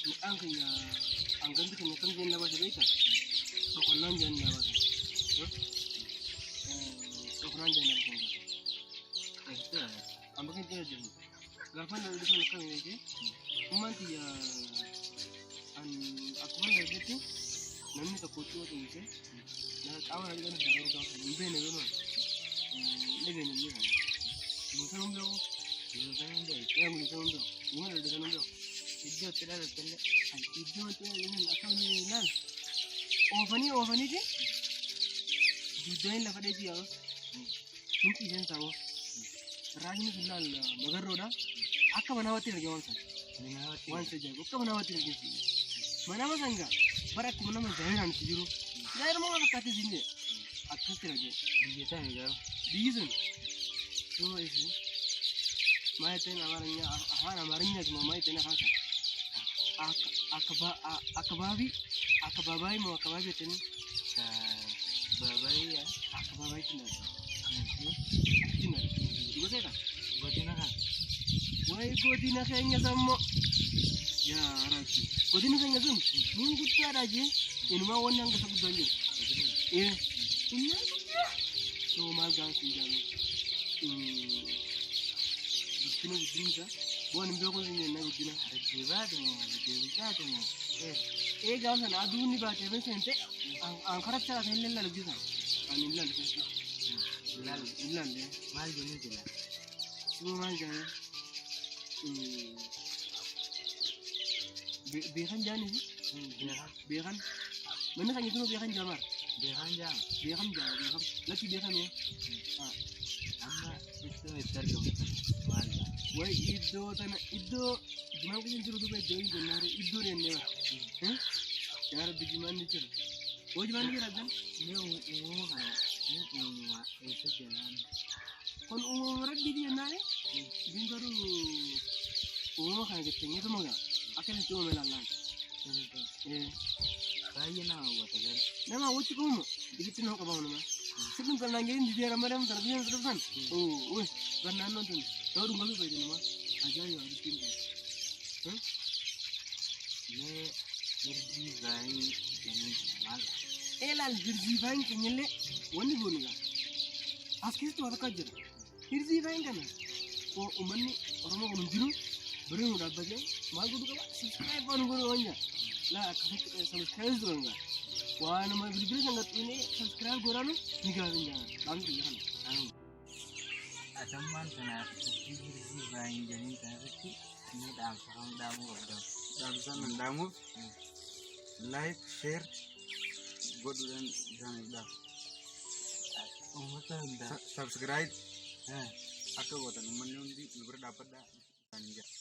Maqaan kiyya hangamti keenya akkam jeen na baase beektaa? Boqonnaan jeen na baase. Boqonnaan jeen na baase. Amma kan jeen jiru. Gaafa na dhufan akkam beekee ummaan tiyya an akkuma na dhufetti namni tokko huccuu uwwise na qaama na dhiqan irraa garuu gaafa hin beekne garuu hin dhageenye biyya kana. Musa hin beeku. Musa hin beeku. Ee musa hin beeku. Uuma dhufan hin beeku. Iddoo itti dhalatte illee. Iddoo itti dhalatte akkam laal oofanii oofaniiti dugdaan lafa dheetii yaa'u hin ciisan ta'u raajni sun laal magarroodha akka manaawatti arge waan sana waan isa ajaa'ibu akka manaawatti arge manaama sangaa bara akkuma nama zaahiraan itti jiru zaahiruma waan fakkaatee siin jedhe akkasitti arge. Biyya tami garuu? Biyyi sun suuma isin maal jetteen amaarinyaa afaan amaarinyaati moo maal jetteen afaan sana akka akka akka baabii akka baabaayii moo akka baabii jettanii Baabaayii akka baabaayii na achi na dhuga seeta godina kana. Wayi godina keenya sammoo yaa rabbi godina keenya sun niin guddaadha jee inumaa wanni hanga isa guddaan jiru. Ee inni guddaa soo maal gaan siin jaanu guddina guddinni isaa waan hin beeku siin jennaa guddina. Harargee moo harargee bichaati moo? Ee gaafa sana aduun ni baatee bin seente an karaa isaa kan hin laalu jira. An hin laalu keessatti. Laalu. Hin laalle. Maal jennu jira? Suma maal jaanii? Beekan jaanii Beekan. beekan. Manni kan jechuun beekan jaamaar. Beekan jaama. Beekan jaama beekan. Lakki beekan mee. Amma iddoo itti argamu kana maal jaama? Wayi iddoo tana iddoo jimaan keessa jiru duuba iddoo hin jennaare iddoo deemnee bara. Yaa Rabbi jimaan ni jira. Woo jimaan ni jira gan. Mee uumama kana mee uumama eessa jennaan? Kun uumama rabbiiti jennaare. Bin garuu uumama kana jettanii gaa akka inni itti uumame ilaallaan. Baay'ee nama hawwata garuu. Nama hawwachuu qabu ibitti nama qabamu nama. Sirni kan naan jedhin didee ramadam sana biyya sana dhufan. Oo bar naannoon tun nama dhungatu fayyadu nama. Ajaa'iba dubbiin tun. Mee hirdii baay'ee jennaan maal? Ee laal hirzii faayin keenyallee wanni goonu gaa. As keessatti waa tokko jira. Hirzii faayin kana uummanni Oromoo kun hin jiru birrii nu dhaabbatee maal godhu qaba? Subscribe waan godhu waan jira. Laa akkasitti subscribe godhan gaa. Waanuma bilbila sana qaxxinee subscribe godhanu ni gaafin jaa. Dhaamsi biyya kana. Atammaan tanaaf dubbii hirzii baay'ee jennaan kanarratti mee dhaamsa kam dhaamuu qabda? Dhaamsa nan dhaamuuf like share godhuudhaan isaaniif dhaamu. Uummata hundaa. Subscribe akka gootan uummanni hundi nu bira dhaabbadhaa isaaniin jedha.